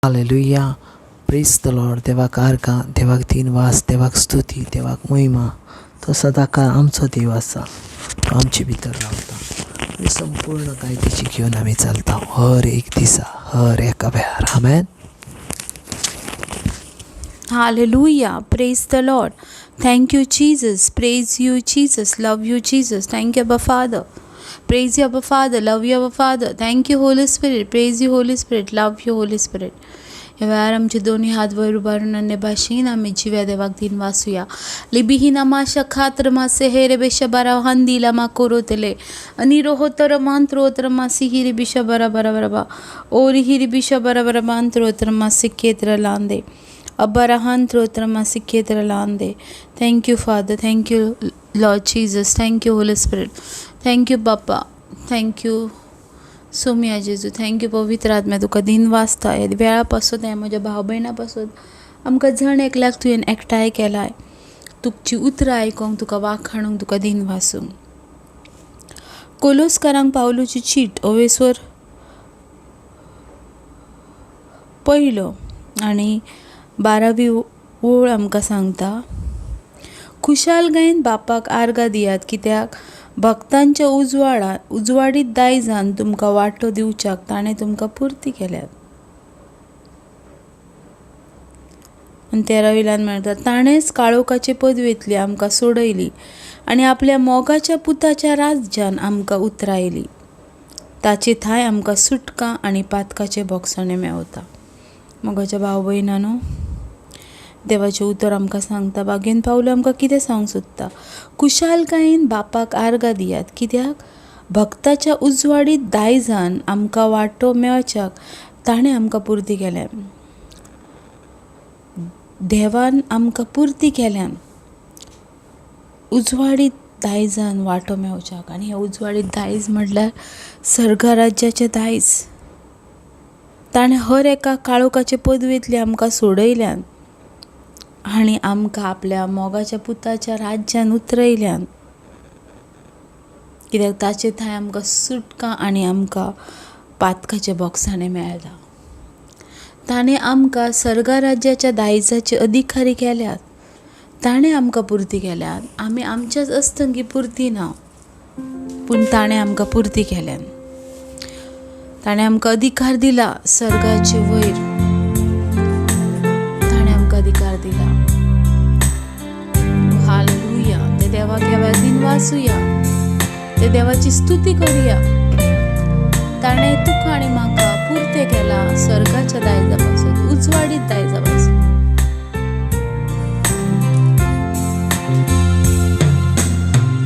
Hallelujah, प्रेज the Lord. देवाक आर्गां, देवाक दिनवास, देवाक स्तुती, देवाक महिमा. तो सदांकाळ आमचो देव आसा, तो आमचे भितर रावता आनी संपूर्ण कायदेची घेवन आमी चलता हर एक दिसा, हर एका वेळार. आमेन. Hallelujah. Praise the Lord. Thank you, Jesus. Praise you, Jesus. Love you, Jesus. Thank you, Abba Father. Praise you, Abba Father. Love you, Abba Father. Thank you, Holy Spirit. Praise you, Holy Spirit. Love you, Holy Spirit. ह्या वेळार आमचे दोनी हात वयर उबारून अन्य भाशेन आमी जिव्या देवाक दिन वासूया. लिबिहिना माशा खात्र मासे हेरे बेशा बरा हंदीला मा कोरोतले अनि रोहोतर मांत्रोतर मासी हिरी बिशा बरा बरा बरा बा ओरी हिरी बिशा बरा बरा मांत्रोतर मासी केत्र लांदे अबरहांत्रोत्र मासिकेत्र लांदे. Thank you Father, thank you Lord Jesus, thank you Holy Spirit, thank you Bapa, thank you Somiya Jeju, thank you पवित्र आत्म्या. तुका दिन वाचता ह्या वेळा पासून, ह्या म्हज्या भाव भयणा पासून आमकां जण एकल्याक तुवें एकठांय केलाय तुमची उतरां आयकोंक, तुका वाखाणूंक, तुका दिन वासूंक. कोलोस्कारांक पावलूची चीट ओवेस्वर पयलो आनी 12वी ओळ आमकां सांगता, खुशालकायेन बापाक आर्गां दियात, कित्याक भक्तांच्या उजवाडीत दायजान तुमकां वांटो दिवच्याक ताणें तुमकां पुर्ती केल्यात. आनी 13 वयल्यान म्हणटा, ताणेंच काळोखाचे पदवेंतली आमकां सोडयली आनी आपल्या मोगाच्या पुताच्या राज्यान आमकां उतरायली. ताचे थांय आमकां सुटका आनी पातकाचें भोगसणें मेवता. मोगाच्या भाव भयणांनो, देवाचें उतर आमकां सांगता, बागेन पावलो आमकां कितें सांगूंक सोदता? खुशालकायेन बापाक आर्गां दियात, कित्याक भक्ताच्या उजवाडीत दायजान आमकां वांटो मेळच्याक ताणें आमकां पुर्ती केल्या. देवान आमकां पुर्ती केल्यान उजवाडीत दायजान वांटो मेवच्याक. आनी हें उजवाडीत दायज म्हटल्यार सर्गा राज्याचें दायज. ताणें हर एका काळोखाचे पदवेंतली आमकां सोडयल्यान आनी आमकां आपल्या मोगाच्या पुताच्या राज्यान उतरयल्यान, कित्याक ताचे थंय आमकां सुटका आनी आमकां पातकाचें भोगसाणें मेळटा. ताणें आमकां सर्गा राज्याच्या दायजाचे अधिकारी केल्यात. ताणें आमकां पुर्ती केल्यात. आमी आमच्याच अस्तंगी पुर्ती ना, पूण ताणें आमकां पुर्ती केल्यान. ताणें आमकां अधिकार दिला सर्गाचे वयर. ताणें आमकां अधिकार दिला. हालेलुया. ते देवाक ह्या वेळार दिन वाचुया, ते देवाची स्तुती करुया. ताणें तुका आनी म्हाका पुर्तें केलां सर्गाच्या दायजा पासून, उजवाडीत दायजा पासून.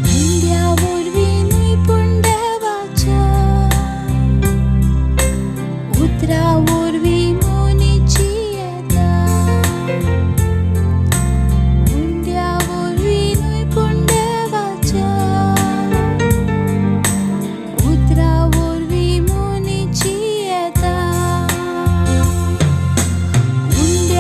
हुंड्या वरवीं न्हय पूण देवाच्या उतरा वरवीं मोनीची येता. हुंड्या वरवीं न्हय पूण देवाच्या उतरा वरवीं मोनीची येता. हुंड्या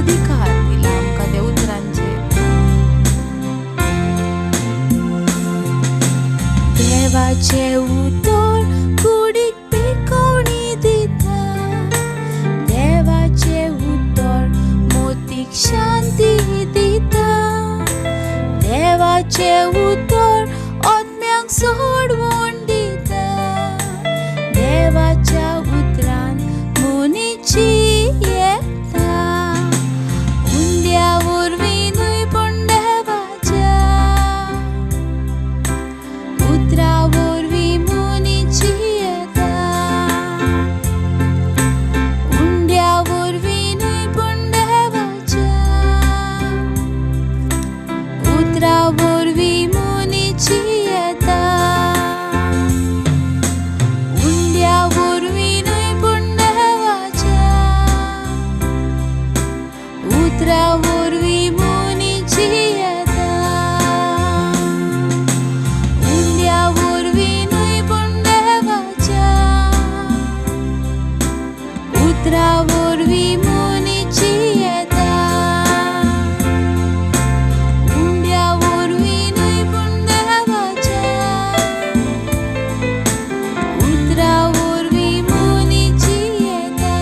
अधिकार दिला आमकां त्या उतरांचेर. देवाचें उतर कुडीक पिकोवणी दिता, देवाचें उतर मोतीक शांती दिता, देवाचें उतर आत्म्याक सोडवण दिता, देवाच्या उतरान मनीची येता, उंड्या वरवीं न्हय पूण देवाच्या उतरा वरवीं मनीची येता, उंड्या वरवीं न्हय पूण देवाच्या उतरा वरवीं मनीची येता, उंड्या वरवीं न्हय पूण देवाच्या उतरा वरवीं मनीची येता, उंड्या वरवीं न्हय पूण देवाच्या उतरा वरवीं मनीची येता, उंड्या वरवीं न्हय पूण देवाच्या उतरा वरवीं मनीची येता,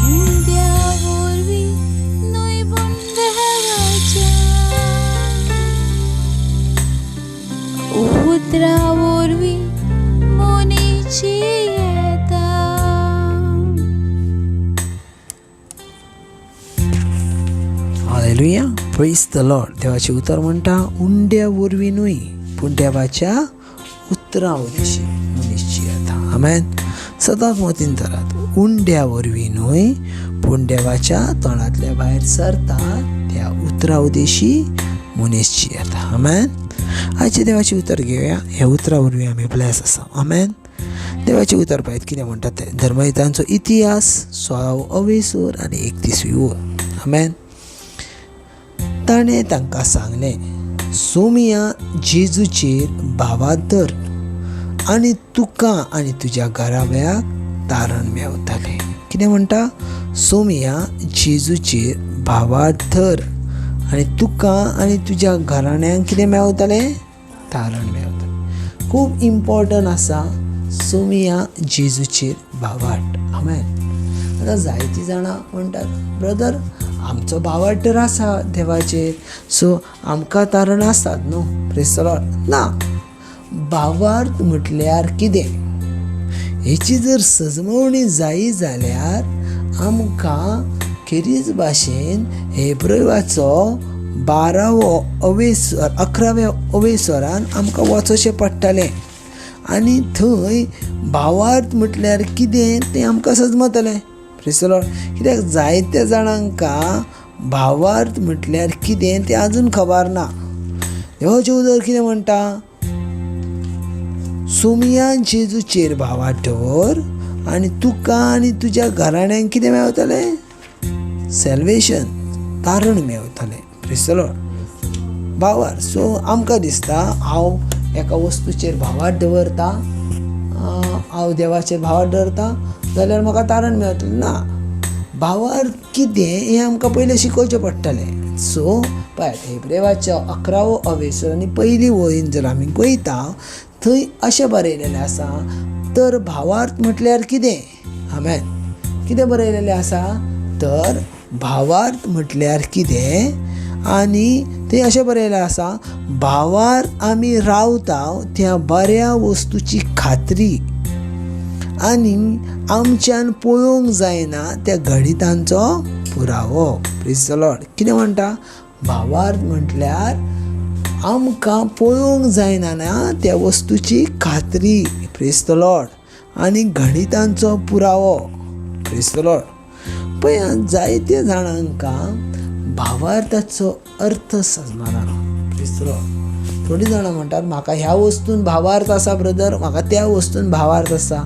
उंड्या वरवीं न्हय पूण देवाच्या उतरा वरवीं मनीची येता. हालेलुया, प्रेज the Lord. देवाचें उतर म्हणटा उंड्या वरवीं न्हय पूण देवाच्या उतरां वरवीं मनीस जियेता. आमेन. सदांच मतीन धरात, उंड्या वरवीं न्हय पूण देवाच्या तोंडांतल्या भायर सरता त्या उतरां उदेशी मनीस जियेता. आमेन. आयचें देवाचें उतर घेवया. ह्या उतरां वरवीं आमी ब्लेस आसा. आमेन. देवाचें उतर पळयत कितें म्हणटा तें, धर्मयुतांचो इतिहास 16वो अवेसर आनी 31वी ओळ. आमेन. ताणें तांकां सांगलें, सोमिया जेजूचेर भावार्थ धर आनी तुका आनी तुज्या घराब्याक तारण मेवतलें. कितें म्हणटा? सोमिया जेजूचेर भावार्थ धर आनी तुका आनी तुज्या घराण्यांक कितें मेवतलें? तारण मेवतलें. खूब इम्पॉर्टंट आसा सोमिया जेजूचेर भावार्थ. आमेन. आतां जायतीं जाणां म्हणटात, ब्रदर आमचो भावार्थ तर आसा देवाचेर, सो आमकां तारण आसात न्हू. प्रेज the Lord. ना, भावार्थ म्हटल्यार कितें हेची जर सजमवणी जायी जाल्यार आमकां खेरीज भाशेन हेब्रेवाचो 12वो अवेसर 11व्या अवेसरान आमकां वचोचें पडटलें आनी थंय भावार्थ म्हटल्यार कितें तें आमकां सजमतलें. प्रेज the Lord. कित्याक जायत्या जाणांका भावार्थ म्हटल्यार कितें तें आजून खबर ना. देवाचें उतर कितें म्हणटा? सोमियान जेजूचेर भावार्थ दवर आनी तुका आनी तुज्या घराण्यांक कितें मेवतलें? सॅल्वेशन, तारण मेवतलें. Praise the Lord. भावार्थ. सो आमकां दिसता हांव एका वस्तूचेर भावार्थ दवरता, हांव देवाचेर भावार्थ दवरता जाल्यार म्हाका तारण मेळटलें. ना, भावार्थ कितें हें आमकां पयलें शिकोवचें पडटलें. सो पळयात, हेब्रेवाच्या 11वो अवेसर आनी पयली वळीन जर आमी पळयता थंय अशें बरयलेलें आसा, तर भावार्थ म्हटल्यार कितें? आमेन. कितें बरयलेलें आसा? तर भावार्थ म्हटल्यार कितें आनी थंय अशें बरयलें आसा, भावार्थ आमी रावता त्या बऱ्या वस्तूची खात्री आनी आमच्यान पळोवंक जायना त्या गणितांचो पुरावो. Praise the Lord. कितें म्हणटा? भावार्थ म्हटल्यार आमकां पळोवंक जायना ना त्या वस्तूची खात्री. प्रेज the Lord. आनी गणितांचो पुरावो. Praise the Lord. पळय, जायत्या जाणांकां भावार्थाचो अर्थ समजना. Praise the Lord. थोडीं जाणां म्हणटात म्हाका ह्या वस्तून भावार्थ आसा ब्रदर, म्हाका त्या वस्तून भावार्थ आसा.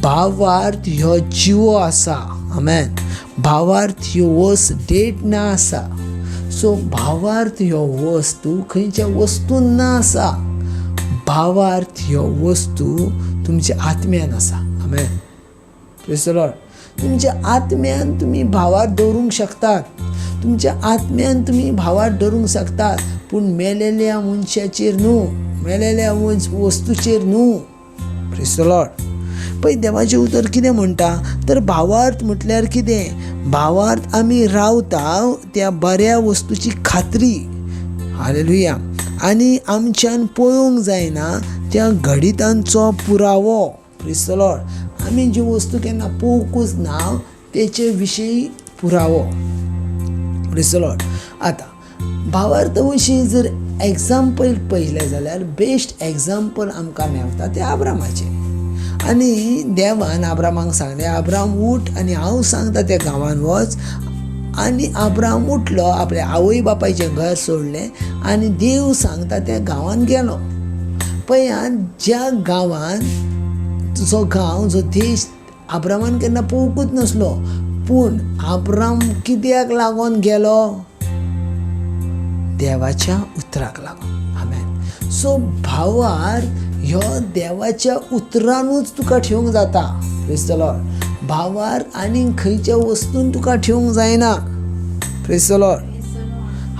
भावार्थ ह्यो जिवो आसा. आमेन. भावार्थ ह्यो वस्त डेट ना आसा. सो भावार्थ ह्यो वस्तू खंयच्या वस्तून ना आसा. भावार्थ ह्यो वस्तू तुमच्या आत्म्यान आसा. आमेन. Praise the Lord. तुमच्या आत्म्यान तुमी भावार्थ दवरूंक शकतात, तुमच्या आत्म्यान तुमी भावार्थ दवरूंक शकतात, पूण मेलेल्या मनशाचेर न्हू, मेलेल्या वस्तूचेर न्हू. Praise the Lord. पळय देवाचें उतर कितें म्हणटा तर भावार्थ म्हटल्यार कितें? भावार्थ आमी रावता त्या बऱ्या वस्तूची खात्री. हालेलुया. आनी आमच्यान पळोवंक जायना त्या घडितांचो पुरावो. Praise the Lord. आमी ज्यो वस्तू केन्ना पळोवंकूच ना तेचे विशयी पुरावो. Praise the Lord. आतां भावार्थ विशीं जर एग्जाम्पल पळयलें जाल्यार बेस्ट एग्जाम्पल आमकां मेळटा तें आब्रामाचें. आनी देवान आब्रामाक सांगलें, आब्राम उठ आनी हांव सांगता त्या गांवान वच. आनी आब्राम उठलो, आपल्या आवय बापायचें घर सोडलें आनी देव सांगता त्या गांवान गेलो. पळयात, ज्या गांवान जो गांव जो देश आब्रामान केन्ना पळोवंकूच नासलो, पूण आब्राम कित्याक लागून गेलो? देवाच्या उतराक लागून. आमेन. सो भावार्थ ह्यो देवाच्या उतरानूच तुका ठेवंक जाता. Praise the Lord. भावार्थ आनी खंयच्या वस्तून तुका ठेवंक जायना. Praise the Lord.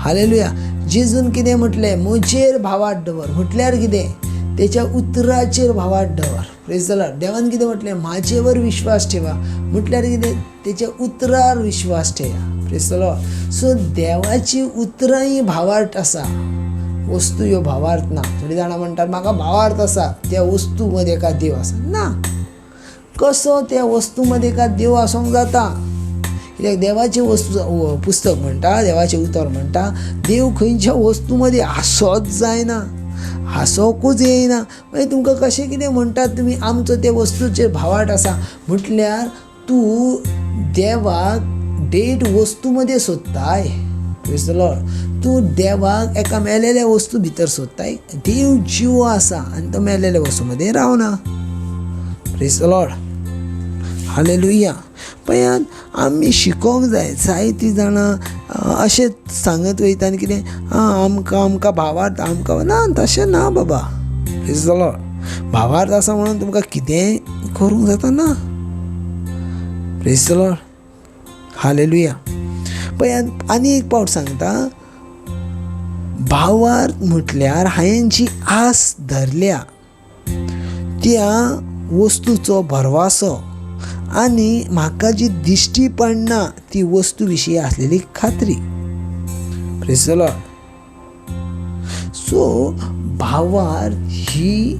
Hallelujah. जेजून कितें म्हटलें? म्हजेर भावार्थ दवर. म्हटल्यार कितें? तेच्या उतराचेर भावार्थ दवर. Praise the Lord. देवान कितें म्हटलें? म्हाजेवर विश्वास ठेवा. म्हटल्यार कितें? तेच्या उतरार विश्वास ठेया. Praise the Lord. सो देवाची उतरां ही भावार्थ आसा, वस्तू ह्यो भावार्थ ना. थोडीं जाणां म्हणटात म्हाका भावार्थ आसा त्या वस्तू मदें एका देव आसा. ना, कसो त्या वस्तू मदें एका देव आसूंक जाता? कित्याक देवाचें वस्तू पुस्तक म्हणटा, देवाचें उतर म्हणटा, देव खंयच्या वस्तू मदें आसोच जायना, आसोकूच येयना. मागीर तुमकां कशें कितें म्हणटात तुमी आमचो ते वस्तूचेर भावार्थ आसा? म्हटल्यार तूं देवाक डेड वस्तू मदें सोदताय. Praise the Lord. तूं देवाक एका मेलेल्या वस्तू भितर सोदताय. देव जिवो आसा आनी तो मेलेल्या वस्तू मदें रावना. Praise the Lord. Hallelujah. पळयात, आमी शिकोंक जाय. जायतीं जाणां अशें सांगत वयता आनी कितें आमकां आमकां भावार्थ आमकां ना, तशें ना बाबा. Praise the Lord. भावार्थ आसा म्हणून तुमकां कितेंय करूंक जाता ना. Praise the Lord. Hallelujah. पळयात, आनी एक पावट सांगता, भावार्थ म्हटल्यार हांवें जी आस धरल्या त्या वस्तूचो भरवासो आनी म्हाका जी दिश्टी पडना ती वस्तू विशीं आसलेली खात्री. Praise the Lord. सो भावार्थ ही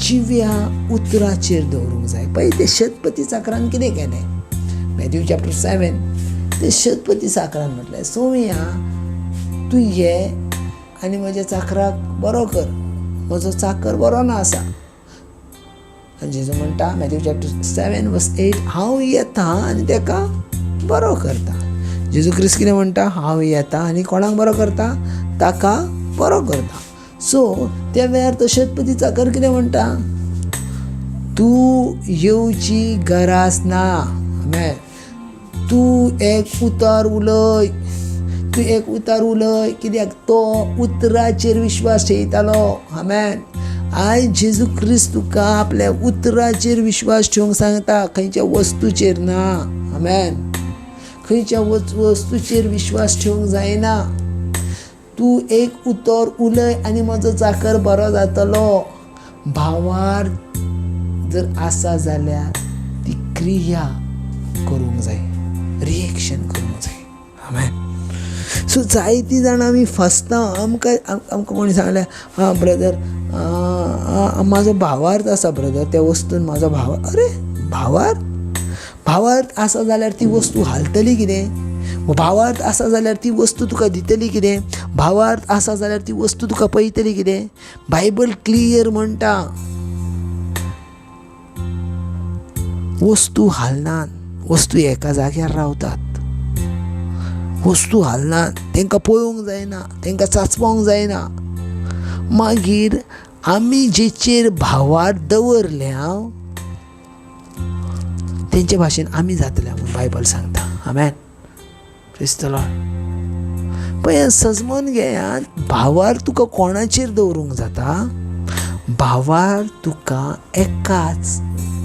जिव्या उतराचेर दवरूंक जाय. पळय ते शतपती चाकरान कितें केलें? मॅथ्यू चॅप्टर 7 ते शतपती चाकरान म्हटलें, सोम्या तूं ये आनी म्हज्या चाकराक बरो कर, म्हजो चाकर बरो ना आसा. आनी जेजू म्हणटा मॅथ्यू चॅप्टर 7 वर्स 8, हांव येता आनी तेका बरो करता. जेजू क्रिस्त कितें म्हणटा? हांव येता आनी कोणाक बरो करता? ताका बरो करता. सो त्या वेळार तो शतपती चाकर कितें म्हणटा? तूं येवची गरज ना. आमेन. तूं एक उतर उलय, तूं एक उतर उलय. कित्याक? तो उतराचेर विश्वास ठेयतालो. आमेन. आयज जेजू क्रिस्त तुका आपल्या उतराचेर विश्वास ठेवंक सांगता, खंयच्या वस्तूचेर ना. आमेन. खंयच्या वस्तूचेर विश्वास ठेवंक जायना. तूं एक उतर उलय आनी म्हजो चाकर बरो जातलो. भावार्थ जर आसा जाल्यार ती क्रिया करूंक जाय, रिएक्शन करूंक जाय. आमेन. सो जायतीं जाणां आमी फसता. आमकां आमकां कोणी सांगलें, आं ब्रदर म्हाजो भावार्थ आसा ब्रदर, त्या वस्तून म्हाजो भाव. अरे भावार्थ? भावार्थ आसा जाल्यार ती वस्तू हालतली कितें? भावार्थ आसा जाल्यार ती वस्तू तुका दितली कितें? भावार्थ आसा जाल्यार ती वस्तू तुका पळयतली कितें? बायबल क्लियर म्हणटा, वस्तू हालनात, वस्तू एका जाग्यार रावतात. वस्तू हालनात, तांकां पळोवंक जायना, तांकां चाचपोंक जायना. मागीर आमी जेचेर भावार्थ दवरल्या तेंचे भाशेन आमी जातले म्हूण बायबल सांगता. आमेन. Praise the Lord. पळय सजमन घेयात, भावार्थ तुका कोणाचेर दवरूंक जाता? भावार्थ तुका एकाच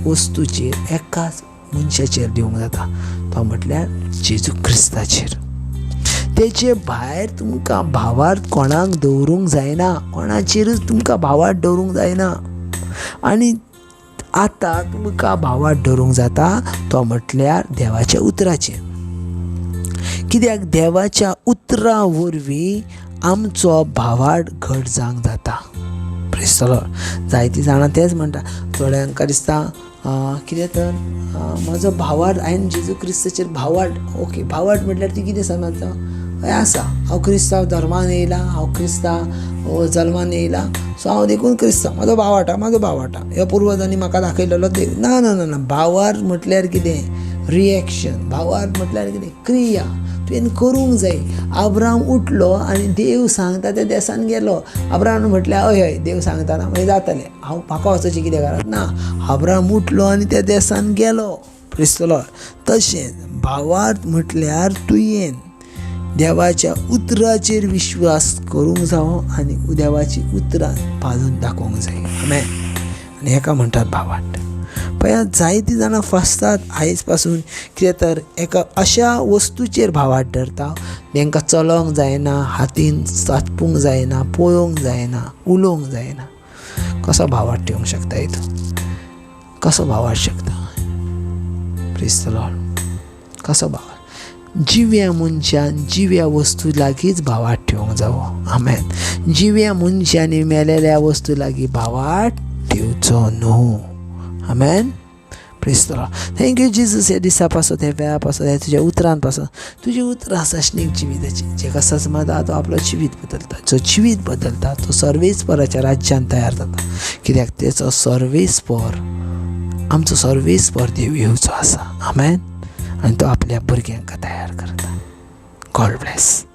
वस्तूचेर, एकाच मनशाचेर दिवंक जाता, तो म्हटल्यार जेजू क्रिस्ताचेर. तेचे भायर तुमकां भावार्थ कोणाक दवरूंक जायना, कोणाचेरूच तुमकां भावार्थ दवरूंक जायना. आनी आतां तुमकां भावार्थ दवरूंक जाता तो म्हटल्यार देवाच्या उतराचेर. कित्याक देवाच्या उतरा वरवीं आमचो भावार्थ घट जावंक जाता. Praise the Lord. जायतीं जाणां तेंच म्हणटा. थोड्यांकां दिसता कितें तर म्हजो भावार्थ, हांवें जेजू क्रिस्ताचेर भावार्थ. ओके, भावार्थ म्हटल्यार ती कितें समजता? हय आसा, हांव क्रिस्तांव धर्मान येयला, हांव क्रिस्तांव जल्मान येयला, सो हांव देखून क्रिस्तांव, म्हजो भावार्थ, म्हजो भावार्थ ह्या पुर्वजांनी म्हाका दाखयलेलो देव. ना ना ना ना, भावार्थ म्हटल्यार कितें? रिएक्शन. भावार्थ म्हटल्यार कितें? क्रिया. तुवें करूंक जाय. आब्राम उठलो आनी देव सांगता त्या देसान गेलो. आब्रामान म्हटलें हय हय देव सांगता ना मागीर जातलें, हांव म्हाका वचोचें कितें घरांत ना. आब्राम उठलो आनी त्या देसान गेलो. Praise the Lord. तशेंच भावार्थ म्हटल्यार तुवें देवाच्या उतराचेर विश्वास करूंक जावो आनी देवाची उतरां पाळून दाखोवंक जाय. आमेन. आनी हेका म्हणटात भावार्थ. पळयात, जायतीं जाणां फसतात आयज पासून. कितें तर एका अशा वस्तूचेर भावार्थ धरता तांकां चलोवंक जायना, हातीन चाचपूंक जायना, पळोवंक जायना, उलोवंक जायना. कसो भावार्थ ठेवंक शकता हितून? कसो भावार्थ शकता? Praise the Lord. कसो भावार्थ? जिव्या मनशान जिव्या वस्तू लागींच भावार्थ ठेवंक जावो. आमेन. जिव्या मनशांनी मेलेल्या वस्तू लागीं भावार्थ ठेवचो न्हू. आमेन. Praise the Lord. Thank you Jesus. ह्या दिसा पासत, ह्या वेळा पासत, ह्या तुज्या उतरान पासत. तुजी उतरां सासणीक जिविताची. जेका सजमता तो आपलो जिवीत बदलता, जो जिवीत बदलता तो सर्वेस्पराच्या राज्यान तयार जाता. कित्याक तेचो सर्वेस्पर, आमचो सर्वेस्पर देव येवचो आसा. आमेन. आनी तो आपल्या भुरग्यांक तयार करता. God bless.